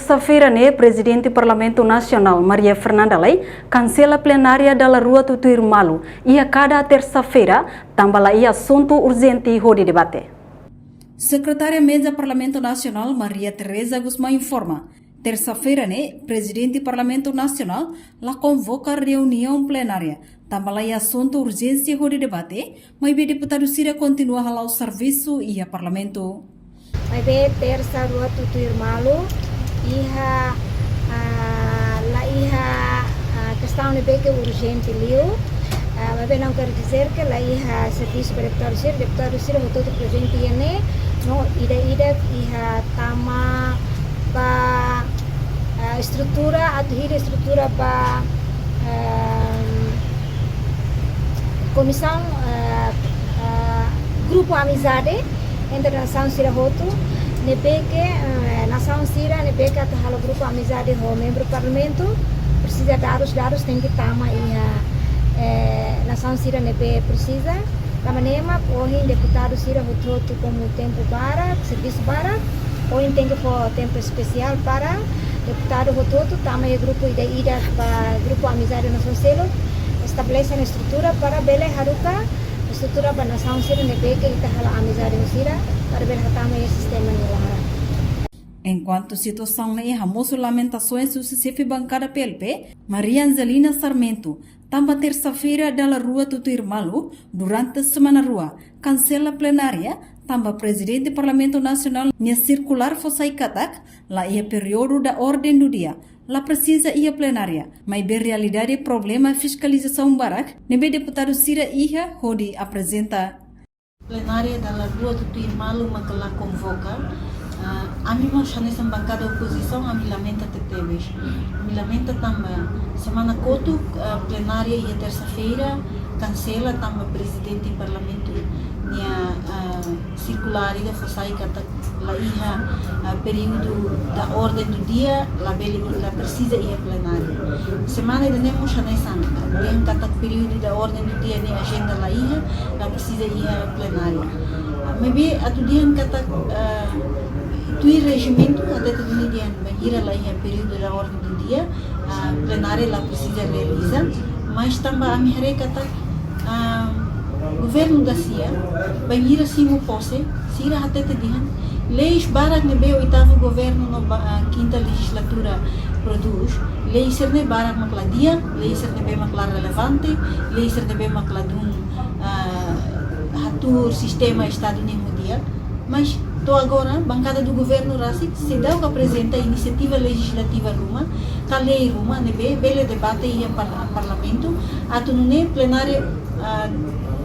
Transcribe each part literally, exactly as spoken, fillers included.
Tersa-feira ne'e, Prezidente Parlamentu Nasionál, Maria Fernanda Lay, kansela plenária dala rua tutuir malu iha kada tersa-feira, tanba la iha asuntu urjente hodi debate. Sekretária Meza Parlamentu Nasionál, Maria Teresa Gusmão, informa, tersa-feira ne'e, Prezidente Parlamentu Nasionál la konvoka reuniaun plenária, tanba la iha asuntu urjente hodi debate, maibé deputadu sira kontinua hala'o servisu iha Parlamentu. Maibé tersa rua tutuir malu, iha, ah, la iha, ah, kestaun ne'ebé ke urjente liu. Ah, maibé não quer dizer que la iha servisu ba deputadu sira, deputadu sira hotu-hotu prezente iha ne'e, no ida-idak iha tama ba, ah, estrutura, atu hili estrutura ba, ehm, komisaun, eh, eh, grupu amizade entre nasaun sira hotu, ne'ebé ke, eh, nasaun sira ne'ebé ke atu halo grupu amizade ho membru parlamentu, presiza dadus, dadus tenke tama iha, eh, nasaun sira ne'ebé presiza. Tanba ne'e mak ohin deputadu sira hotu-hotu, komu tempu barak, servisu barak, ohin tenke fó tempu espesiál para deputadu hotu-hotu tama iha grupu ida-idak ba grupu amizade nasaun seluk, estabelese ona estrutura para bele haruka estrutura ba nasaun sira ne'ebé ke ita halo amizade ho sira, para bele hatama iha sistema nia laran. Enkuantu situasaun ne'e hamosu lamentasaun husi xefe bankada P L P, Maria Angelina Sarmento, tanba tersa-feira dala rua tutuir malu, durante semana rua, kansela plenária, tanba Prezidente Parlamentu Nasionál nia sirkulár fó sai katak, la iha períodu da ordem do dia, la presiza iha plenária, maibé realidade problema fiskalizasaun barak ne'ebé deputadu sira iha hodi aprezenta. Plenária dala rua tutuir malu mak la konvoka. Ah, ami mós hanesan bankada opozisaun, ami lamenta tebetebes. Ami lamenta tanba semana kotuk, ah, plenária iha tersa-feira kansela tanba Prezidente Parlamentu nia, ah, sirkulár ida fó sai katak la iha, ah, períodu da ordem do dia, la bele, la presiza iha plenária. Semana ida-ne'e mós hanesan, ah, dehan katak períodu da ordem do dia ne'e ajenda la iha, la presiza iha plenária. Ah, maibé atu dehan katak, ah, tuir rejimentu, hatete duni dehan bainhira la iha períodu da ordem do dia, ah, plenária la presiza realiza, mas tanba ami haree katak, ah, governu da sia, bainhira simu pose, sira hatete dehan, leis barak ne'ebé oitavu governu no ba-, ah, kinta lejizlatura prodús, lei sira-ne'e barak mak la di'ak, lei sira-ne'ebé mak la relevante, lei sira-ne'ebé mak ladún, ah, hatuur sistema Estadu nian ho di'ak. Mas to'o agora, bankada do governu rasik seidauk aprezenta inisiativa lejizlativa ruma, ka lei ruma, ne'ebé bele debate iha par-, parlamentu, atu nune'e plenária, ah,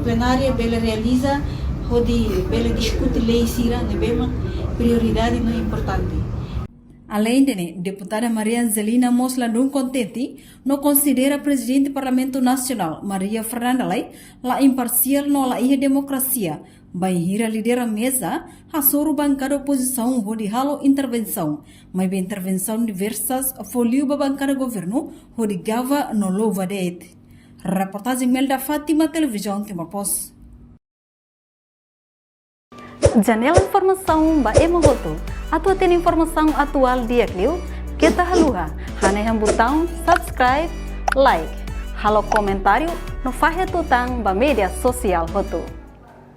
plenária bele realiza, hodi bele diskute lei sira ne'ebé mak prioridade no importante. Aleinde ne'e, deputada Maria Angelina mós ladún kontente, no konsidera Prezidente Parlamentu Nasionál, Maria Fernanda Lay, la imparsiál no la iha demokrasia, bainhira lidera meza hasoru bankada opozisaun hodi halo intervensaun, maibé intervensaun diversas fó liu ba bankada governu hodi gaba no louva de'it. Reportajen Melda Fátima, Televizaun Timor Post. Janela informasaun ba ema hotu. Atu hatene informasaun atuál di'ak liu, keta haluha hanehan butaun subscribe, like, halo komentáriu no fahe tutan ba média sosiál hotu.